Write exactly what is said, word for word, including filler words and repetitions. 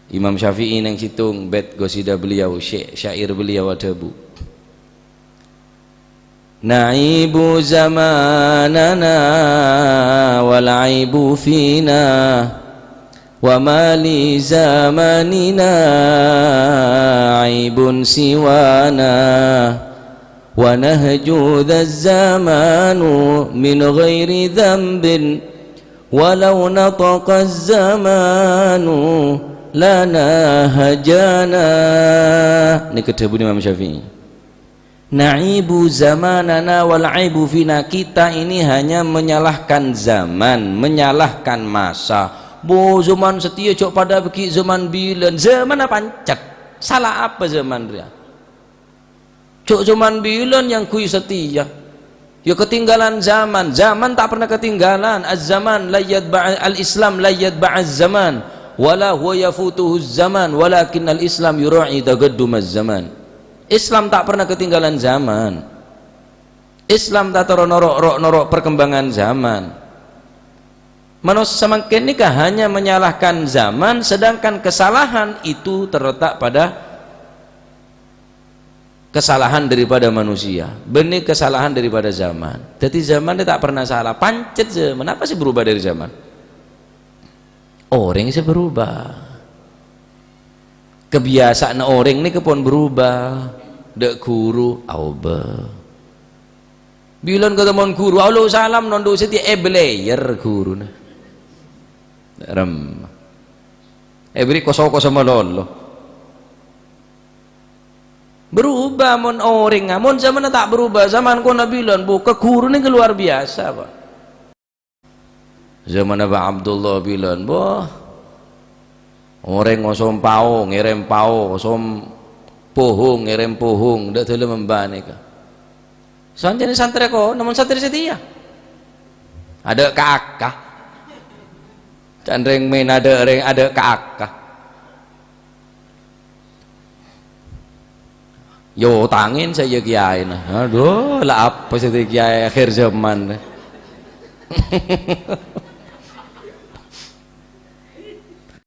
Imam Syafi'i neng sèttong bait qasida beliau, sya-, syair beliau adhâbu, "Na'ibu zamanana wal aibu fina, wa ma li zamanina aibun siwana, wa nahju dzaz zamanu min ghairi dzanbin, walau nataqaz zamanu lana hajana." Nèka dhâbuna Imam Syafi'i. "Na'ibu zamanana wal aibu fina." Kita ini hanya menyalahkan zaman, menyalahkan masa. "Bo, zaman satèya jhâ' padâ bâgi zaman bilân." Zaman apa pancet? Sala apa zaman rèya? Jhâ' zaman bilân yang ghuy satèya. Ya ketinggalan zaman. Zaman tak pernah ketinggalan. Az-zaman la yatba-, al-Islam la yatba'az zaman. Wala huwa yafutuhuz zaman. Walakin al-Islam yura'i taqaddumaz zaman. Islam tak pernah ketinggalan zaman. Islam ta' terro noro', ro-, noro' perkembangan zaman. Manossa mangkèn nèka hanya menyalahkan zaman, sedangkan kesalahan itu terletak pada kesalahan daripada manusia, bânnè kesalahan daripada zaman. Dhâddhi zaman nèka ta' pernah salah, pancet zaman. Apa sè berubah dari zaman? Orèng sè berubah. Kebiasaanna orèng nèka pon berubah. Dâ' ghuru, aobâ. Bilân katemmo ghuru, "Alo, salam, nondhu sè tè-, èbelèyèr ghuruna." Rem. Èbherri' koso-koso malolo. Berubah mon orèng, mon zamana ta' berubah, zaman kona bilân, bu, ka ghuruna ke luar biasa, Pak. Zamana Pak Abdullah bilân, wah. Orèng ngosom pao, ngèrèm pao, ngosom pohong, ngèrèm pohong, dâ' dâlem embâna ka. Sancèna santrè kona, mon santrè satèya. Adâ' ka-aka. Can rèng mèn adâ' rèng, adâ' ka-aka. Yo, tangèn sè iyâ kiyaèna. Aduh, la apa sè kiyaè akhir zaman.